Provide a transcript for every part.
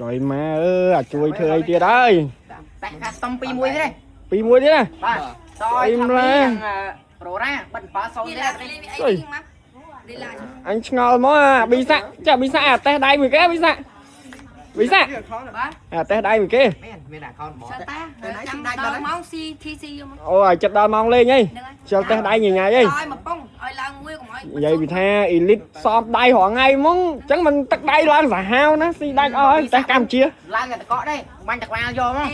ចុយម៉ែអើយអាជួយធ្វើអីទៀតហើយ តែខាស្តំ2-1ទេ 2-1ទៀតណា បាទតយថាពីនឹងប្រូរ៉ាបិទ7 0 នេះ ទេ ឡាលីអីមកលីឡា អញឆ្ងល់មកអាប៊ីសាក់ចាប៊ីសាក់អាតេសដៃមួយគេប៊ីសាក់ប៊ីសាក់ បាទ អាតេសដៃមួយគេ មានមាន account បង សិតតាចាំដល់ម៉ោង CTC យកមក អូឲ្យចិត្តដល់ម៉ោងលេងហី ហ្នឹងហើយ ជិលតេសដៃញញ៉ៃហី ឲ្យមកប៉ុងឲ្យឡើងមួយកុំឲ្យ និយាយពីថាអ៊ីលីតសមដៃរាល់ថ្ងៃហ្មងអញ្ចឹងมันទឹកដៃឡើងសាហាវណាស៊ីដាច់អស់ហើយតេសកម្ពុជា ឡើងតែតកដែរបាញ់តក្បាលយកមក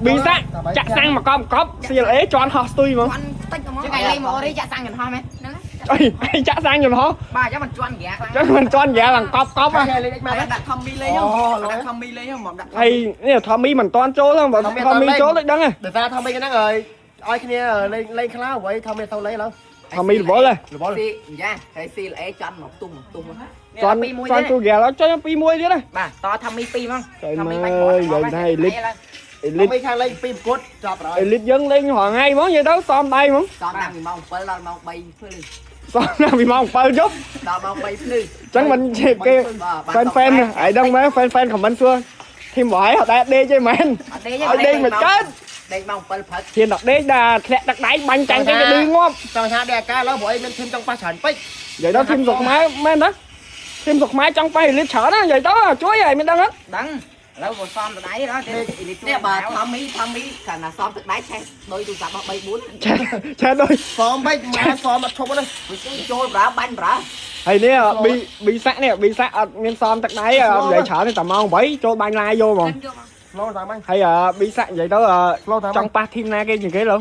ប៊ីសាក់ចាក់សាំងមកកប់កប់ CLA ជន់ហោះស្ទុយហ្មង គាត់តិចហ្មង ចឹងឯងលេងមកអូរីចាក់សាំងយន្តហោះមែន ហ្នឹង អីឯងចាក់សាំងយន្តហោះ បាទចឹងមិនជន់ហ្គាខ្លាំង អញ្ចឹងมันជន់ហ្គាឡើងកប់កប់ហ៎ លេងមក ដាក់ថមមីលេងដាក់ថមមីលេងមកដាក់ ហើយនេះថមីមិនតាន់ចូលហ្នឹងបើថមីចូលដូចដឹងហ៎ ដោយសារថមីហ្នឹងហើយឲ្យគ្នាលេងលេងខ្លៅអ្វីថមីទៅលេងឡើយ ថមីរវល់ហ៎ រវល់ ស៊ីយ៉ាហើយ CLA ជន់មកទុំទុំ ជន់ជន់ទូហ្គាឡើងចុច2-1ទៀតណា បាទតថាមី2ហ្មង ចុយមើលនិយាយថាអេលីតអេលីត ថមីខាងលេងពីរប្រកួតចប់ហើយ អេលីតយើងលេងរាល់ថ្ងៃហ្មងនិយាយទៅសមដៃហ្មង សមតាំងពីម៉ោង7ដល់ម៉ោង3ភ្លឺ សមណាស់ពីម៉ោង7យប់ ដល់ម៉ោង3ភ្លឺ អញ្ចឹងមិនជាគេ បាទ ហ្វេនហ្វេនឯងដឹងមែនហ្វេនហ្វេនខមមិនសួរធីមរបស់ឯងអត់ដែរដេកទេមែន អត់ដេក ឲ្យដេកមិនកើត ដេកម៉ោង7ព្រឹក ហ៊ានដល់ដេកដល់ធ្លាក់ទឹកដៃបាញ់ចាញ់គេគេឌឺងាប់ ចង់ថាដេកអាកាឡើយព្រោះអីមានធីមចង់ប៉ះច្រើនពេក និយាយដល់ធីមស្រុកខ្មែរមែនណាធីមស្រុកខ្មែរចង់ប៉ះអេលីតច្រើនណានិយាយទៅជួយឯងមានដឹងអត់ ដឹងឥឡូវបើសមតដៃដល់ទេ នេះបើថមមីថមមីកាលណាសមទឹកដៃឆេះដោយទូរស័ព្ទរបស់3 4 ឆែឆែដូច សមពេកមកសមអត់ឈប់ទេ វាចូលប្រើបាញ់ប្រើ ហើយនេះប៊ីប៊ីសាក់នេះប៊ីសាក់អត់មានសមទឹកដៃអត់និយាយច្រើនទេតែម៉ោង8ចូលបាញ់ឡាយយកហ្មង យកមក ស្លូតាមហ្នឹង ហើយប៊ីសាក់និយាយទៅ ស្លូតាម ចង់ប៉ះធីមណាគេជាងគេលោ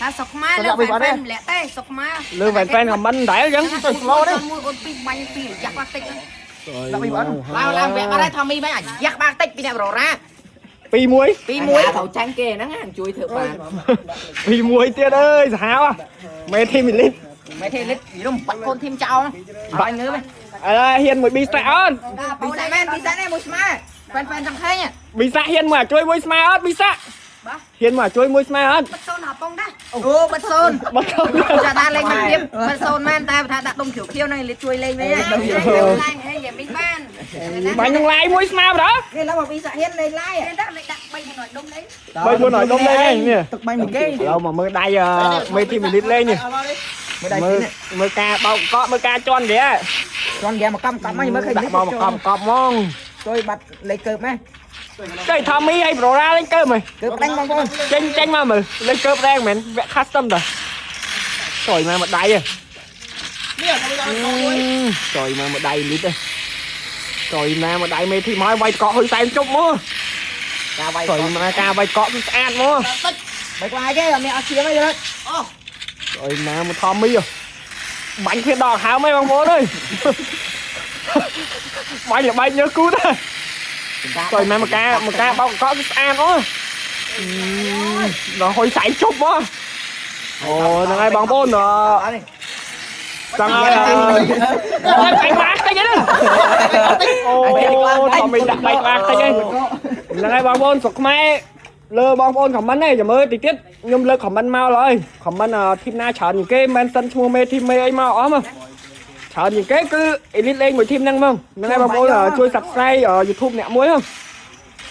ថាសុកខ្មែរលើហ្វេនហ្វេនម្លាក់ទេសុកខ្មែរ លើហ្វេនហ្វេនខមមិនដែរអញ្ចឹង មួយអូនពីរបាញ់ពីរយ៉ាក់បាក់តិច Ờ, ឡើងឡើងវគ្គបាត់ហើយថមីវិញអាយ៉ាក់បាក់តិចពីអ្នកប្រូរ៉ា 2-1 2-1 ត្រូវចាញ់គេហ្នឹងជួយធ្វើបាន 2-1ទៀតអើយសាហាវមេធីមអេលីត មេធីលិតយំបាក់កូនធីមចោលអត់ងើប ឥឡូវហ៊ានមួយប៊ីសាក់អត់ ពីសាមែនពីសានេះមួយស្មើហ្វេនហ្វេនចង់ឃើញ ប៊ីសាក់ហ៊ានមកជួយមួយស្មើអត់ប៊ីសាក់ហ៊ានមកជួយមួយស្មើអត់ បិទសូនហប៉ុងដែរ អូបិទសូន បើទៅ ចាថាលេងមិនភាពបិទសូនមែនតែថាដាក់ដុំខៀវខៀវហ្នឹងលិតជួយលេងវិញ ឡាយហេយាយមិនបាន បាញ់ក្នុងឡាយមួយស្មើបើ នេះឡើងមកពីសាហ៊ានលេងឡាយ គេដាក់លេខដាក់3 4ដុំលេង បីមួយណយដុំលេងនេះ ទឹកបាញ់មួយគេ ឥឡូវមកមើលដៃមេធីមអេលីតលេងនេះ មើលដៃ មើលមើលការបោកកក់មើលការជន់គេ ជន់ហ្គេមកកំកំមកមើលឃើញ ដាក់មកមកកំកប់ហ្មង ជួយបាត់លេខកើបណា ចុយថមីឲ្យប្រូរ៉ាលេងកើមហ៎ កើបដាញ់បងប្អូន ចេញចេញមកមើលលេងកើបដែរមែនវគ្គ custom តាចុយមកមួយដៃហ៎ នេះថមីដល់មួយ ចុយមកមួយដៃលីតហ៎ចុយណាមួយដៃមេធីមកឲ្យវាយកកក់ហ៊ុយសែនជប់មក ការវាយ ចុយមកការវាយកកក់គឺស្អាតមក បីក្លាយគេអត់មានអត់ឈាមអីទេ ចុយណាមកថមីហ៎បាញ់គ្នាដល់ហើមហីបងប្អូនអើយបាញ់ល្បែកញើសគូតហ៎ចុយមកមកការមកការបោកកក់គឺស្អាតអូដល់ហ៊ុយសែនជប់មកអូហ្នឹងហើយបងប្អូនអឺ ចង់ឲ្យបែកបាក់តិចហ្នឹងអូថមីដាក់បែកបាក់តិចហ្នឹងហ្នឹងហើយបងប្អូនស្រុកខ្មែរលើបងប្អូនខមមិនទេចាំមើលតិចទៀតខ្ញុំលើកខមមិនមកឡើយខមមិនធីមណាច្រើនជាងគេមិនសិនឈ្មោះមេធីមមេអីមកអស់មកច្រើនជាងគេគឺអេលីតលេងមួយធីមហ្នឹងហ្មងហ្នឹងហើយបងប្អូនជួយ Subscribe YouTube អ្នកមួយហ្នឹង